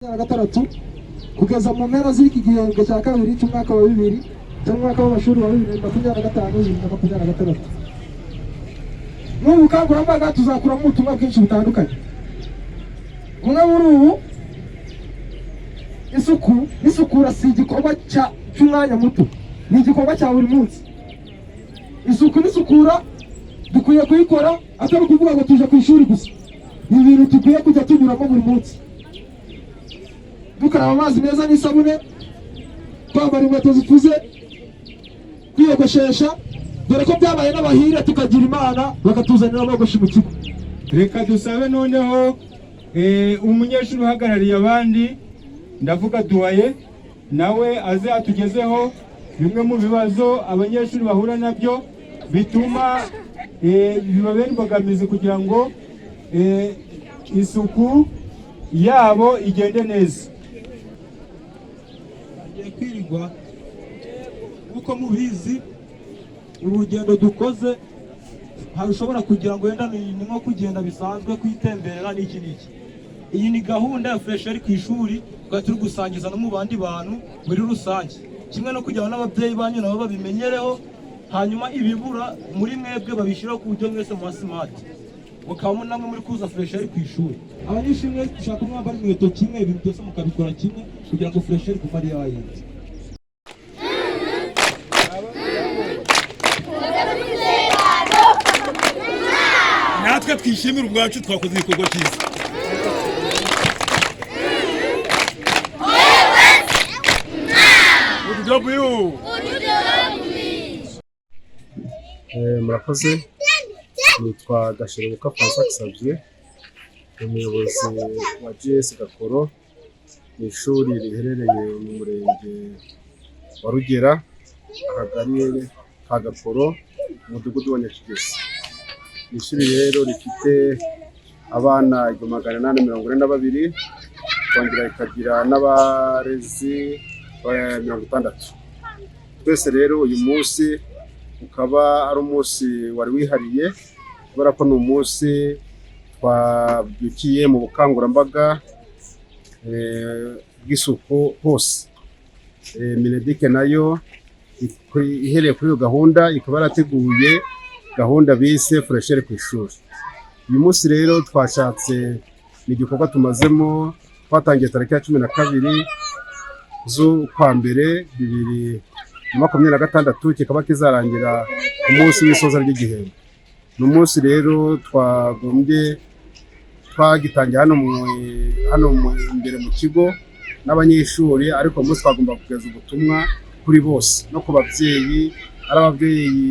Na gatandatu kugeza mu mpera z'iki gihembwe cya kabiri cy'umwaka wa bibiri cy'umwaka w'amashuri wa 2025, 2026. Muri ubu bukangurambaga tuzakuramo ubutumwa bwinshi butandukanye. Bumwe muri ubu: isuku n'isukura si igikorwa cy'umwanya muto, ni igikorwa cya buri munsi. Isuku n'isukura dukwiye kuyikora atari ukuvuga ngo tuje ku ishuri gusa, ni ibintu dukwiye kujya tunyuramo buri munsi, dukaraba amazi meza n'isabune, twambara inkweto zifuze, kwiyogoshesha, dore ko byabaye n'abahire tukagira Imana bakatuzanira abogoshi mu kigo. Reka dusabe noneho umunyeshuri uhagarariye abandi, ndavuga doyen, nawe aze atugezeho bimwe mu bibazo abanyeshuri bahura nabyo bituma bibabera imbogamizi kugira ngo isuku yabo igende neza. Ngiye kwirirwa. Nk'uko mubizi, uru rugendo dukoze hari ushobora kugira ngo wenda ni nko kugenda bisanzwe, kwitemberera n'iki n'iki. Iyi ni gahunda ya fraîcheur ku ishuri, tukaba turi gusangiza no mu bandi bantu muri rusange, kimwe no kugira ngo n'ababyeyi banyu nabo babimenyereho, hanyuma ibibura muri mwebwe babishyiraho ku buryo mwese muba smart, mukaba namwe muri kuza fraîcheur ku ishuri. Abanyeshuri mwese dushaka mwambara inkweto kimwe, ibintu byose mukabikora kimwe kugira ngo fraîcheur igume ari yayindi. Natwe twishimire ubwacu, twakoze igikorwa cyiza. Good job you. Murakoze. Nitwa Gasherebuka François Xavier, ni umuyobozi wa GS Gakoro, ni ishuri riherereye mu murenge wa Rugera, akagari ka Gakoro, umudugudu wa Nyakigezi. Ni ishuri rero rifite abana 1842, rikongera rikagira n'abarezi 60. Twese rero uyu munsi ukaba ari umunsi wari wihariye, kubera ko ni umunsi twabyukiye mu bukangurambaga bw'isuku hose. MINEDUC nayo ihereye kuri iyo gahunda ikaba yarateguye gahunda bise fraîcheur ku ishuri. Uyu munsi rero twashatse, ni igikorwa tumazemo, twatangiye tariki ya 12 z'ukwa mbere 2026, kikaba kizarangira ku munsi w'isoza ry'igihembwe. Ni umunsi rero twagombye, twagitangiye hano imbere mu kigo n'abanyeshuri, ariko uyu munsi twagomba kugeza ubutumwa kuri bose no ku babyeyi, ari ababyeyi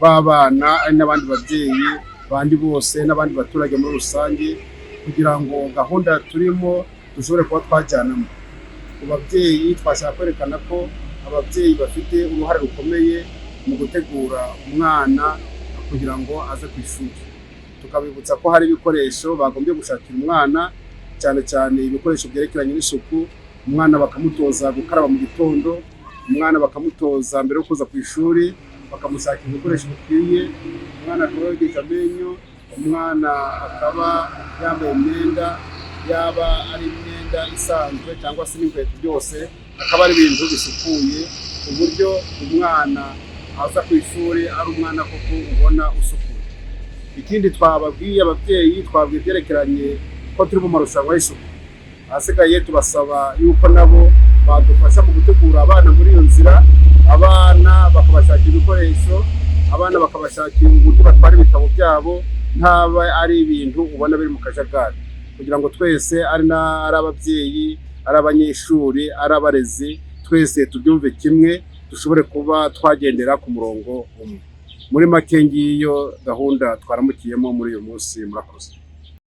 b'abana, ari n'abandi babyeyi bandi bose n'abandi baturage muri rusange, kugira ngo gahunda turimo dushobore kuba twajyanamo. Ku babyeyi, twashaka kwerekana ko ababyeyi bafite uruhare rukomeye mu gutegura umwana kugira ngo aze ku ishuri, tukabibutsa ko hari ibikoresho bagombye gushakira umwana, cyane cyane ibikoresho byerekeranye n'isuku. Umwana bakamutoza gukaraba mu gitondo, umwana bakamutoza mbere yo kuza ku ishuri, bakamushakira ibikoresho bikwiye, umwana akaba yogeje amenyo, umwana akaba yambaye imyenda, yaba ari imyenda isanzwe cyangwa se n'inkweto, byose akaba ari ibintu bisukuye, ku buryo umwana aza ku ishuri ari umwana koko ubona usukuye. Ikindi twababwiye ababyeyi, twabwiye ibyerekeranye ko turi mu marushanwa y'isuku. Ahasigaye tubasaba yuko nabo badufasha mu gutegura abana muri iyo nzira, abana bakabashakira ibikoresho, abana bakabashakira uburyo batwara ibitabo byabo, ntaba ari ibintu ubona biri mu kajagari, kugira ngo twese, ari ababyeyi, ari abanyeshuri, ari abarezi, twese tubyumve kimwe, dushobore kuba twagendera ku murongo umwe. Muri make, ngiyo gahunda twaramukiyemo muri uyu munsi. Murakoze.